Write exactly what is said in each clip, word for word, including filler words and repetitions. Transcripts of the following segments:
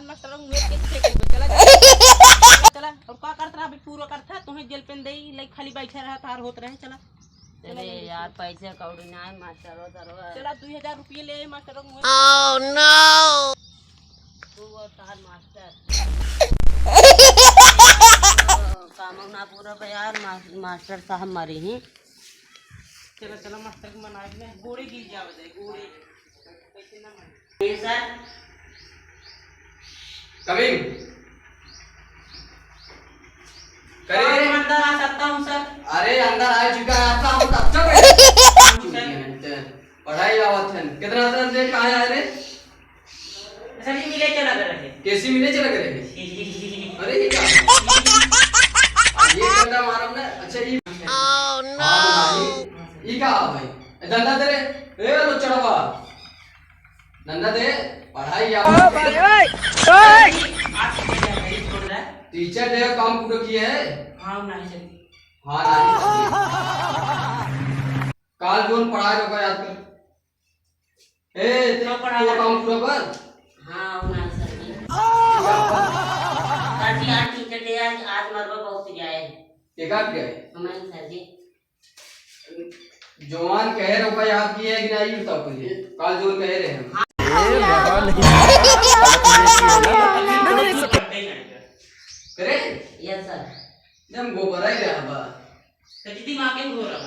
मास्टर, मुँह के फेंक दो, चला जा। चला, और का करत रहा, अभी पूरा करत था, तुम्हें जेल पेन देई, लई खाली बैठे रहा, तार होत रहे, चला। चला अरे जल्दी यार, से। पैसे कौड़ी ना है, मास्टर हो, सर हो। चला, दुई हजार रुपये ले, मास्टर हो, मुँह। Oh no! तू और तार मास्टर। कामो ना पूरा बा यार, मा-, मास्टर साहब मरे हैं। चला, चला, मास्टर के मनाए के नहीं, गोड़े गिर जावे दे, गोड़े। कैसे ना मने? ये सर। Coming। करे। हाँ, अंदर आ सकता हूँ, सर। अरे, अंदर आ चुका है आपका, हम कब से बैठे? सर। पढ़ाई आवत है। कितना सर लेट आया है रे? सर जी, मिले चला गए रहे। कैसी मिले चला गए रहे? अरे, ये क्या? ये डंडा मारब ना। अच्छा, ये। Oh, no। हाँ, भाई। ये का भाई? ए, डंडा दे रे। ए, लो चढ़वा। डंडा दे। पढ़ाई या। ओ भाई, ओए, ओए। टीचर डे काम पूरा किए है? हाँ, नहीं सर। हाँ, नहीं। काल जोन पढ़ाए होगा याद कर। ए, तेरा तो पढ़ा वो काम पूरा कर। हाँ, वो ना सर जी। सर जी, आज टीचर डे, आज, आज मरवा बहुत जाए। के काट गए? हमारे सर जी। जवान कहे रहो का याद किया है कि नहीं, बताओ पहले। काल जोन कहे रहे हम। हाँ। ए, बाबा, नहीं। करे? Yes, sir। जब गोबरा ही रहा बा। तो दीदी माँ के हो रहा।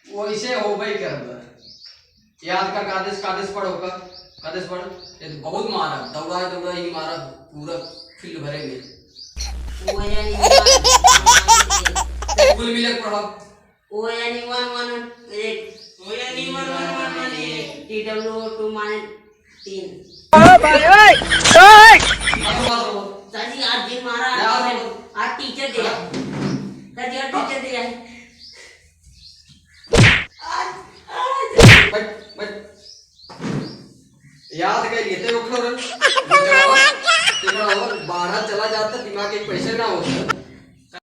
वैसे होबे करबा। याद कर, कादेस, कादेस पढ़ होकर, कादेस पढ़। ये तो बहुत मारा, दौड़ा, दौड़ा ही मारा, पूरा field भरे में। ओ यानी कुल मिले पढ़ा। O N one one eight। O N one one one eight। T W O two minus तीन। ओ भाई, ओए, ओए। सर जी, आज दिन मारा, ना, आज, आज teacher दिया। हाँ। सर जी, आज teacher दिया है। आज, आज। बैठ, बैठ। याद कर, ये तो उठो रे। ये चढ़ाओ, ये चढ़ाओ, बारह चला जाता, दिमाग एक पैसे ना होता।